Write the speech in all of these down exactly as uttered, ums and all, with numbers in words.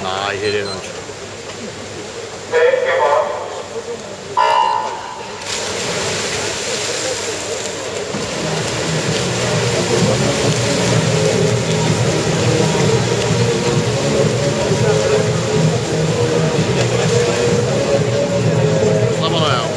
Nei, her er hann ikki. Slapp av nú av.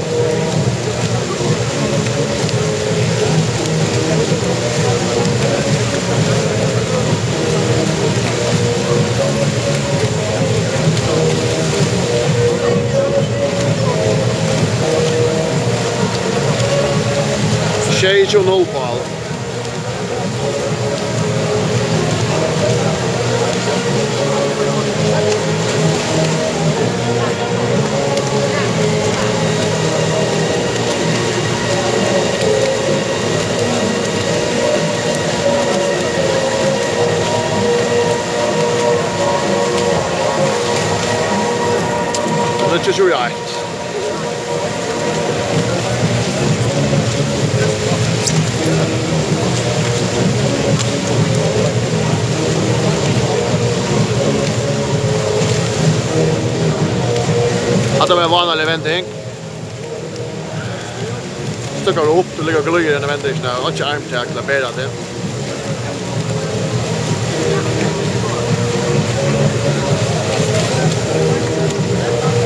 Sjeyogtjúgu null, Pál. Níggjuogtjúgu í eitt. Hatta var ein vánalig vending. Støkkar upp, tú liggur og glíður inn í vendingina, og ikki armtak til at bera teg.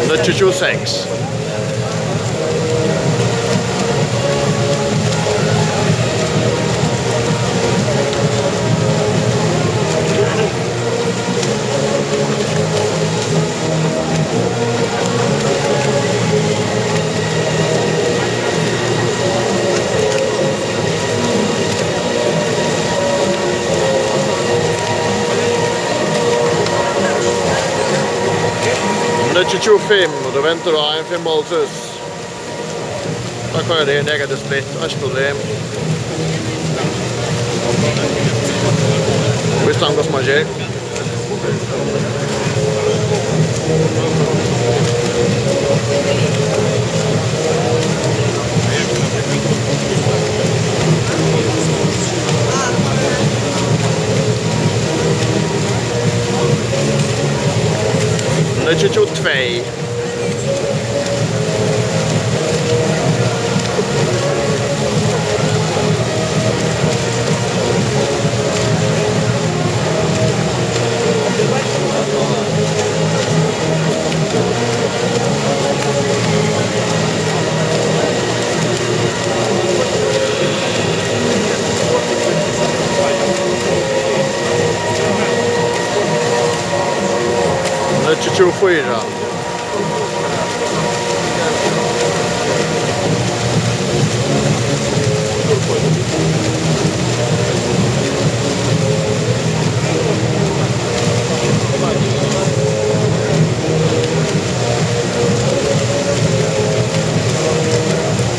Níggju tjúgu seks. Níggju tjúgu fimm, og tú ventar á ein fimmoghálvtrýss. Tá koyrir tað her negativt splitt, einki problem. Víst hann hvussu man ger. Níggju tjúgu tvey. Níggju tjúgu fýra.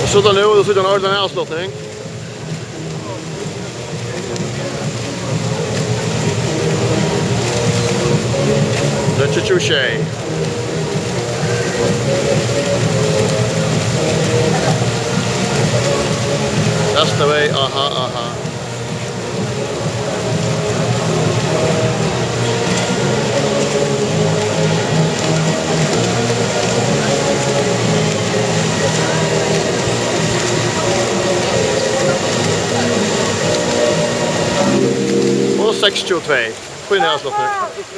So tá nú, so tá nú, den avslutning. Níggju tjúgu sjey. That's the way, aha, aha. Og seks tjúgu tvey. Fín avslutning.